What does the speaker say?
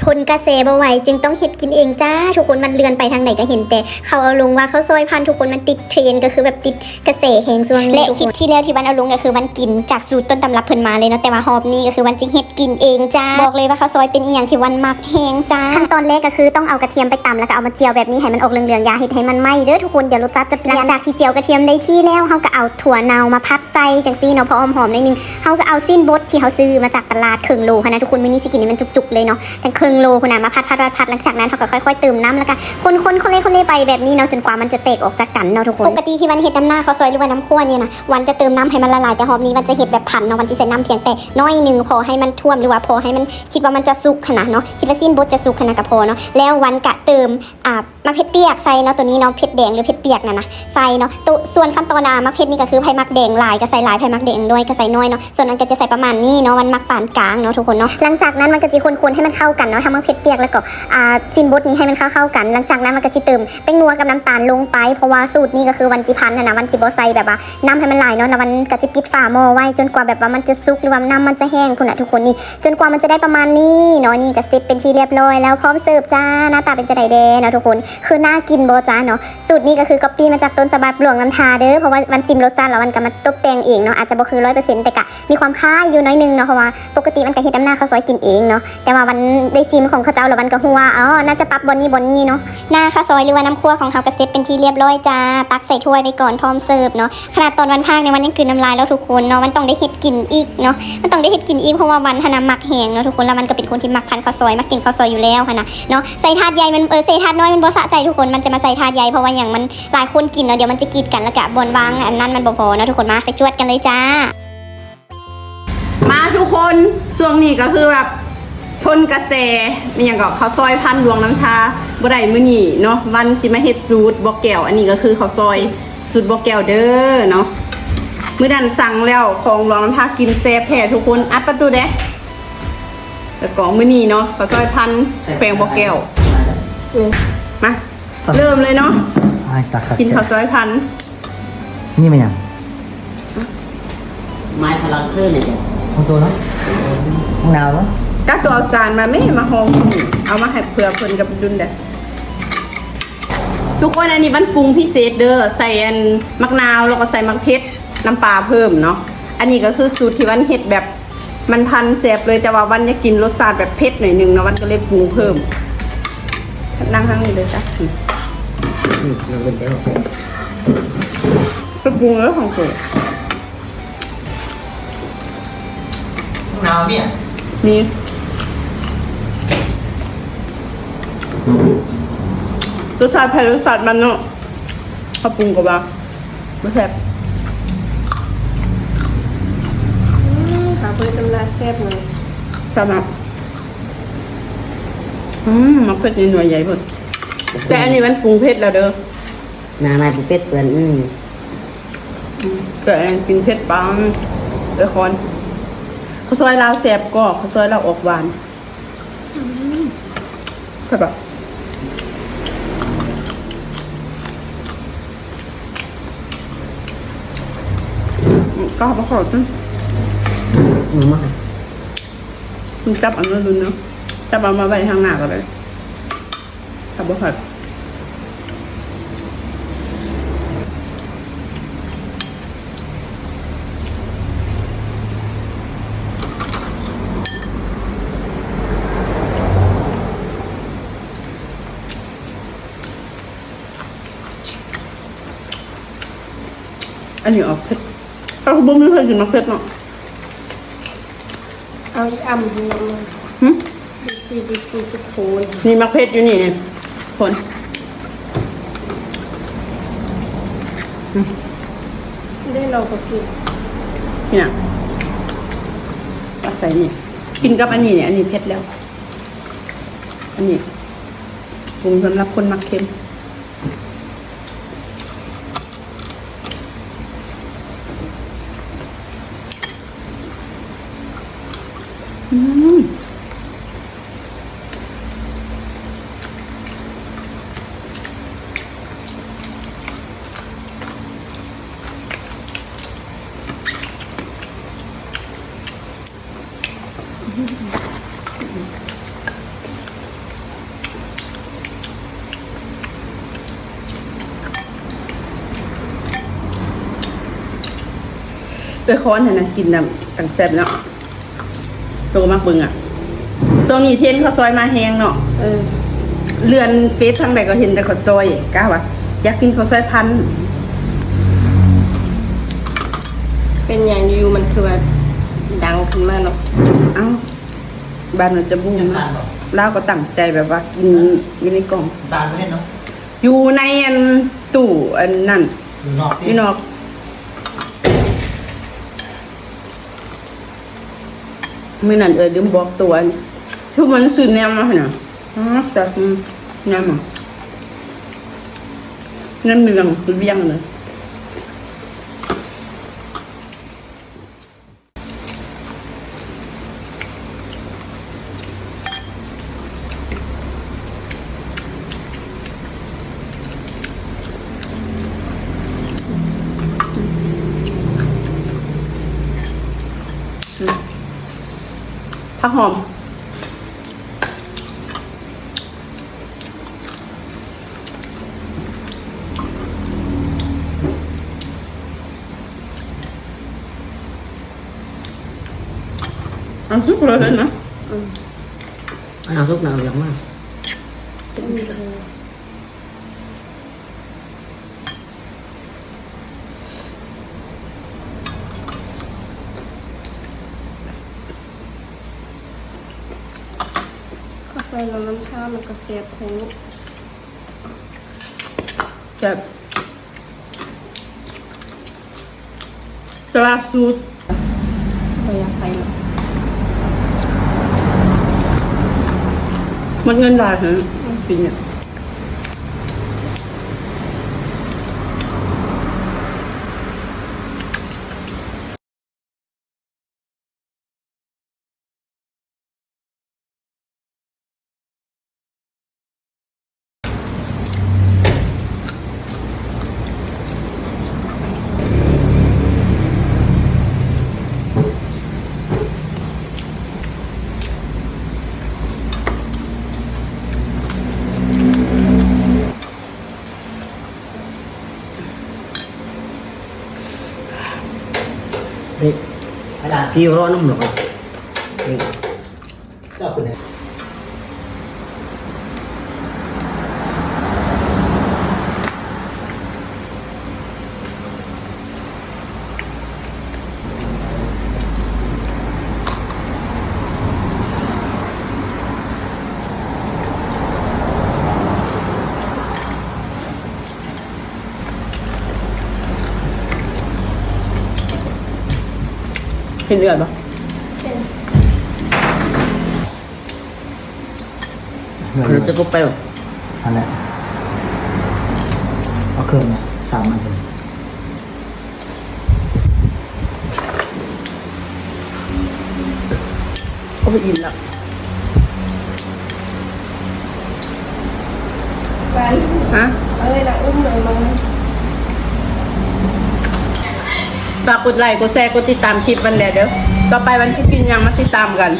ທົນກະແສບໍ່ໄຫວ ຈຶ່ງຕ້ອງເຮັດກິນເອງຈ້າ. ທຸກຄົນ ມັນເລື່ອນໄປທາງໃດກະເຫັນແຕ່ເຂົາເອົາລົງວ່າເຂົ້າຊອຍພັນ ທຸກຄົນ ມັນຕິດເທຣນ ກະຄືແບບຕິດກະແສແຮງຊ່ວງນີ້. ແລະ ຄລິບທີ່ແລ້ວທີ່ວັນເອົາລົງກະຄືວັນກິນຈາກສູດຕົ້ນຕຳລັບເພິ່ນມາເລີຍເນາະ, ແຕ່ວ່າຮອບນີ້ກະຄືວັນຈິເຮັດກິນເອງຈ້າ. ບອກເລີຍວ່າເຂົ້າຊອຍເປັນອີ່ຫຍັງທີ່ວັນມັກແຮງຈ້າ. ຂັ້ນຕອນແລກກະຄືຕ້ອງເອົາກະທຽມໄປຕຳ ແລ້ວກະເອົາມາຈຽວແບບນີ້ໃຫ້ມັນອອກເຫຼືອງໆ, ຢ່າເຮັດໃຫ້ມັນໄໝ້ເດີ້ທຸກຄົນ, ດຽວລົດຊາດຈະປ່ຽນ. ຫຼັງຈາກທີ່ຈຽວກະທຽມໄດ້ທີ່ແລ້ວ ເຮົາກະເອົາຖົ່ວເນົ່າມາຜັດໃສ່ຈັ່ງຊີ້ເນາະ ພໍຫອມໆໜ້ອຍໜຶ່ງ. ເຮົາກະເອົາຊີ້ນບົດທີ່ເຮົາຊື້ມາຈາກຕະຫຼາດເຄິ່ງໂລຫັ້ນນະທຸກຄົນ, ມື້ນີ້ຊິກິນໃຫ້ມັນຈຸກໆເລີຍເນາະ. ຕັ້ງເຄິ່ງໂລພຸ້ນນະ ມາຜັດໆໆ. ຫຼັງຈາກນັ້ນເຮົາກະຄ່ອຍໆເຕີມນ້ຳ ແລ້ວກະຄົນໆ ຄົນເລໆໄປແບບນີ້ເນາະ ຈົນກວ່າມັນຈະແຕກອອກຈາກກັນເນາະທຸກຄົນ. ປົກກະຕິທີ່ວັນເຮັດນ້ຳໜ້າເຂົ້າຊອຍ ຫຼືວ່ານ້ຳຂົ້ວນີ້ນະ ວັນຈະເຕີມນ້ຳໃຫ້ມັນຫຼາຍໆ, ແຕ່ຮອບນີ້ວັນຈະເຮັດແບບພັນເນາະ, ວັນຊິໃສ່ນ້ຳພຽງແຕ່ໜ້ອຍໜຶ່ງ ພໍໃຫ້ມັນຖ້ວມ ຫຼືວ່າພໍໃຫ້ມັນ ຄິດວ່າມັນຈະສຸກຫັ້ນນະເນາະ, ຄິດວ່າຊີ້ນບົດຈະສຸກຫັ້ນນະກະພໍເນາະ. ແລ້ວວັນກະເຕີມ ອ່າ ໝາກເຜັດປຽກໃສ່ເນາະ, ໂຕນີ້ເນາະ ເຜັດແດງ ຫຼື ເຜັດປຽກຫັ້ນນະ ໃສ່ເນາະ. ໂຕ ສ່ວນຂັ້ນຕອນ ອາ ໝາກເຜັດນີ້ກະຄືໃຜມັກແດງຫຼາຍກະໃສ່ຫຼາຍ ໃຜມັກແດງໜ້ອຍກະໃສ່ໜ້ອຍເນາະ. ສ່ວນວັນກະຈະໃສ່ປະມານນີ້ເນາະ, ວັນມັກປານກາງເນາະທຸກຄົນເນາະ. ຫຼັງຈາກນັ້ນວັນກະຊິຄົນໆໃຫ້ມັນເຂົ້າກັນເນາະ, ທັງໝາກເຜັດປຽກ ແລ້ວກໍ ອາ ຊີ້ນບົດນີ້ໃຫ້ມັນເຂົ້າໆກັນ. ຫຼັງຈາກນັ້ນວັນກະຊິເຕີມແປ້ງນົວກັບນ້ຳຕານລົງໄປ ເພາະວ່າສູດນີ້ກະຄືວັນຈິພັນຫັ້ນນະ, ວັນຊິບໍ່ໃສ່ແບບວ່ານ້ຳໃຫ້ມັນຫຼາຍເນາະ. ແລ້ວວັນກະຊິປິດຝາໝໍ້ໄວ້ ຈົນກວ່າແບບວ່າມັນຈະສຸກ ຫຼືວ່ານ້ຳມັນຈະແຫ້ງພຸ້ນນະທຸກຄົນ. ນີ້ ຈົນກວ່າມັນຈະໄດ້ປະມານນີ້ເນາະ. ນີ້ກະເສັດເປັນທີ່ລຽບຮ້ອຍແລ້ວ ພ້ອມເສີບຈ້າ. ໜ້າຕາເປັນຈັ່ງໃດແດ່ເນາະທຸກຄົນ, ຄືໜ້າກິນບໍ່ຈ້າເນາະ? ສູດນີ້ກະຄືກັອບປີ້ມາຈາກຕົ້ນສະບັບຫຼວງນ້ຳທາເດີ້, ເພາະວ່າວັນຊິມລົດຊາດແລ້ວວັນກະມາຕົບແຕ່ງເອງເນາະ. ອາດຈະບໍ່ຄືຮ້ອຍເປີເຊັນ ແຕ່ກະມີຄວາມຄ້າຍຢູ່ໜ້ອຍໜຶ່ງເນາະ, ເພາະວ່າປົກກະຕິວັນກະເຮັດນ້ຳໜ້າເຂົ້າຊອຍກິນເອງເນາະ, ແຕ່ວ່າວັນໄດ້ຊິມຂອງເຂົາເຈົ້າແລ້ວວັນກະຮູ້ວ່າ ອໍ ໜ້າຈະປັບບ່ອນນີ້ບ່ອນນີ້ເນາະ. ໜ້າເຂົ້າຊອຍ ຫຼືວ່ານ້ຳຂົ້ວຂອງເຮົາກະເສັດເປັນທີ່ລຽບຮ້ອຍຈ້າ. ຕັກໃສ່ຖ້ວຍໄວ້ກ່ອນ ພ້ອມເສີບເນາະ. ຂະໜາດຕອນວັນພາກນີ້ວັນຍັງກືນນ້ຳລາຍແລ້ວທຸກຄົນເນາະ, ມັນຕ້ອງໄດ້ເຮັດກິນອີກເນາະ, ມັນຕ້ອງໄດ້ເຮັດກິນອີກ ເພາະວ່າວັນຫັ້ນນະມັກແຮງເນາະທຸກຄົນ. ແລ້ວວັນກະເປັນຄົນທີ່ມັກພັນເຂົ້າຊອຍ ມັກກິນເຂົ້າຊອຍຢູ່ແລ້ວຫັ້ນນະເນາະ. ໃສ່ຖາດໃຫຍ່ມັນ ເອີ ໃສ່ຖາດນ້ອຍມັນບໍ່ສະໃຈທຸກຄົນ, ມັນຈະມາໃສ່ຖາດໃຫຍ່ ເພາະວ່າຫຍັງ ມັນຫຼາຍຄົນກິນເນາະ ດຽວມັນຈະກີດກັນ ແລ້ວກະບ່ອນວາງອັນນັ້ນມັນບໍ່ພໍເນາະທຸກຄົນ. ມາ ໄປຈວດກັນເລີຍຈ້າ. ມາທຸກຄົນ ຊ່ວງນີ້ກະຄືແບບທົນກະແສ ອີ່ຫຍັງເກາະ ເຂົ້າຊອຍພັນຫຼວງນ້ຳທາບໍ່ໄດ້. ມື້ນີ້ເນາະ ວັນຊິມາເຮັດສູດບໍ່ແກ້ວ, ອັນນີ້ກະຄືເຂົ້າຊອຍສູດບໍ່ແກ້ວເດີ້ເນາະ. ມື້ນັ້ນສັ່ງແລ້ວຂອງຫຼວງນ້ຳທາກິນແຊບແທ້ທຸກຄົນ. ອັດປະຕູແດ່. ແລ້ວກໍມື້ນີ້ເນາະ ເຂົ້າຊອຍພັນແຂວງບໍ່ແກ້ວ. ມາ ເລີ່ມເລີຍເນາະ ກິນເຂົ້າຊອຍພັນ. ນີ້ແມ່ນຫຍັງ? ໄມ້ພະລັງເຄີນນີ້ ຂອງໂຕເນາະ ຂອງນາວເນາະ. ກະໂຕເອົາຈານມາແມ້ ມາຮອງ ເອົາມາໃຫ້ເພື່ອເພິ່ນກັບດຸນເດີ້. ທຸກຄົນ ອັນນີ້ວັນປຸງພິເສດເດີ້, ໃສ່ອັນໝາກນາວ ແລ້ວກໍໃສ່ໝາກເຜັດ ນ້ຳປາເພີ່ມເນາະ. ອັນນີ້ກະຄືສູດທີ່ວັນເຮັດແບບ ມັນພັນແຊບເລີຍ, ແຕ່ວ່າວັນຢາກກິນລົດຊາດແບບເຜັດໜ້ອຍໜຶ່ງເນາະ, ວັນກະເລີຍປຸງເພີ່ມ. ນັ່ງທາງນີ້ເລີຍຈ້າ. ອືມ ນັ່ງເປັນແລ້ວ ໄປປຸງເລີຍຂອງໂຕ. ນາວມີຫຍັງ? ມີ ລົດຊາດໃຜລົດຊາດມັນເນາະ, ເຮົາປຸງກະວ່າ ບໍ່ແຊບ. ອືມ ເຂົ້າເປີດນ້ຳລາແຊບເລີຍ. ແຊບເນາະ. ອືມ ໝາກເຜັດນີ້ໜ່ວຍໃຫຍ່ພຸ້ນ. ແຕ່ອັນນີ້ມັນປຸງເຜັດແລ້ວເດີ້. ໜ້າໄມ້ປຸງເຜັດເປື້ອນ. ອືມ ແຕ່ອັນກິນເຜັດປານເອື້ອຍຄອນ. ເຂົ້າຊອຍລາວແຊບກວ່າ, ເຂົ້າຊອຍລາວອອກຫວານ. ອືມ ແຊບປະ? ອືມ ກະບໍ່ເຂົ້າຈັ່ງ ອືມ ມາ ມັນຈັບອັນນັ້ນລຸນເນາະ, ຈັບເອົາມາໄວ້ທາງໜ້າກະໄດ້ ຖ້າບໍ່ຄັກ. ອັນນີ້ອອກເຜັດ. ເຮົາບໍ່ມີໃຜກິນໝາກເຜັດເນາະ. ເອົາອີ່ອ່ຳໃຫ້ນ້ອງ. ຫື? ດີຊີ ດີຊີ ທຸກຄົນ. ນີ້ໝາກເຜັດຢູ່ນີ້ນີ້ ຄົນ. ອືມ ໄດ້ລອງກໍກິນ. ນີ້ນະ ເອົາໃສ່ນີ້ ກິນກັບອັນນີ້ນີ້. ອັນນີ້ເຜັດແລ້ວ. ອັນນີ້ປຸງສຳລັບຄົນມັກເຄັມ. ອືມ. ອືມ ເອີຍ ຄອນຫັ້ນນະ ກິນນຳຈັ່ງແຊບເນາະ. ໂຕມັກເບິ່ງອະ ຊ່ວງນີ້ເທຣນເຂົ້າຊອຍມາແຮງເນາະ. ເອີ ເລື່ອນເຟສທາງໃດກໍເຫັນແຕ່ເຂົ້າຊອຍ ກະວ່າຢາກກິນເຂົ້າຊອຍພັນ. ເປັນຫຍັງຢູ່ໆມັນຄືວ່າດັງຂຶ້ນມາເນາະ? ເອົ້າ ບ້ານມັນຈະບູມເນາະ. ລາວກໍຕັ້ງໃຈແບບວ່າກິນຢູ່ໃນກ່ອງ ຕານບໍ່ເຫັນເນາະ ຢູ່ໃນອັນຕູ້ອັນນັ້ນ ຢູ່ນອກ ຢູ່ນອກ. ມື້ນັ້ນເອື້ອຍລືມບອກຕົວ ຄືມັນຊື້ແນມມາໃຫ້ນະ. ອໍ ແຊບ ອືມ ແນມມາ ແນມເໜືອງ ວຽງເລີຍ. ຜັກຫອມ ອັນສຸກເລີຍນະ. ອືມ ອັນສຸກນະ ເອົາຫຍັງມາ? ເຂົ້າໃສ່ນ້ຳມັນຂາວ ມັນກໍແຊບແທ້. ແຊບ ແຕ່ວ່າສູດ ບໍ່ຢາກໄປເນາະ ໝົດເງິນຫຼາຍຫັ້ນ ອືມ ກິນເນຍ. ເດັກ ພີ່ຮ້ອນນຳເນາະ ເດັກ ຊອບເປັນໄງ? ເຫັນເລືອດບໍ່? ເຫັນ. ເອີ ຈະກໍໄປ ອັນນັ້ນ ເອົາເຄື່ອງມາສາມອັນ. ໂອ້ຍ ອີ່ມລະ. ແຟນ ຮະ? ເອີຍ ລະອຸ້ມເລີຍ ມາ ຝາກກົດໄລ ກົດແຊ ກົດຕິດຕາມຄລິບວັນແດ່ເດີ້. ຕໍ່ໄປວັນຈະກິນຫຍັງ ມາຕິດຕາມກັນ.